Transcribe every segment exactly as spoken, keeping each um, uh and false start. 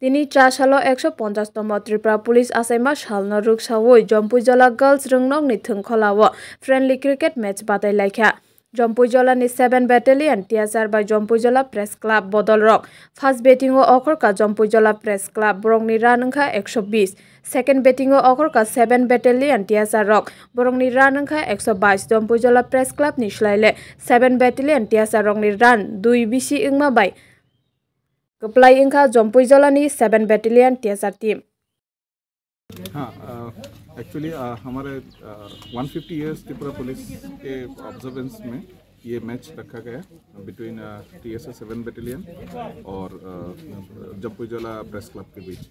Tini chasalo ekso ponchash tomo Tripura Police achaima salno rwksawi Jompuijola Girls Rwngnokni thwngkholao friendly cricket match batai laikha. Jompuijolani seven Battalion T S R bai Jompuijola Press Club bodolrok. First batting o okhorka Jompuijola Press Club, borokni run wngkha ekso bish. Second batting o okhorka seven Battalion T S R rok, borokni run wngkha ekso bais. Jompuijola Press Club ni swlaile seven Battalion T S R rokni run dui bisi wngma bai kwplai wngkha Jompuijolani seven Battalion T S R team. हाँ, एक्चुअली हमारे one fifty years Tripura पुलिस के ऑब्जर्वेंस में ये मैच रखा गया between T S are seven battalion और जम्पुईजोला press club के बीच।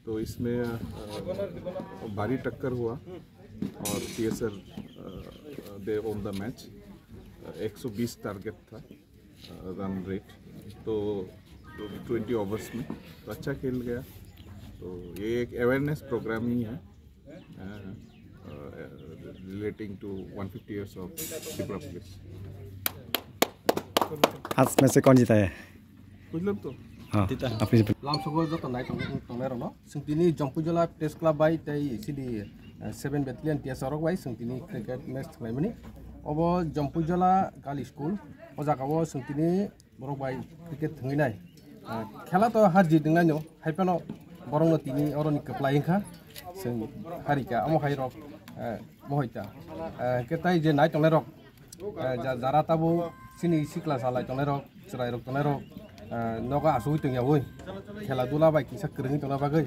तो इसमें अ, भारी टक्कर हुआ और T S R they own the match. एक सौ बीस टारगेट था रन रेट, तो ट्वेंटी ओवर्स में तो अच्छा खेल गया। तो ये एक अवेयरनेस प्रोग्राम ही है relating to one fifty years of Tripura Police। आज में से कौन जीता है? বুঝলাম তো। हाँ, जीता है। आपने lamsogo joto nai tongnairokno chwng tini Jompuijala Press Club bai tei chini seven Battalion T S R rok bai chwng tini cricket match thwnglaimani. Obo Jompuijala Girls School, o jagao chwng tini borok bai cricket thwngwi nai. Khela to har jit wngnaino, hai phano borokno tini oroni kwplai wngkha, chwng harika omo hai rok mohai ta. Hwnkhe tai je nai tongnairok, jara tabuk chini sikla salai tongnairok, chwrairok tongnairok nogo achugwi tongyawi, khela dula bai kisa kwrwngwi tongna bagwi,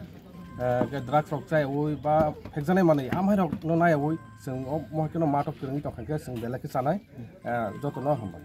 hwnkhe drugs rok chayawi ba phekjaknai manwi amhairok no nayawi chwng o mohai kheno matok kwrwngwi tongkha khe chwng belai khe chanai. Jotono hambai.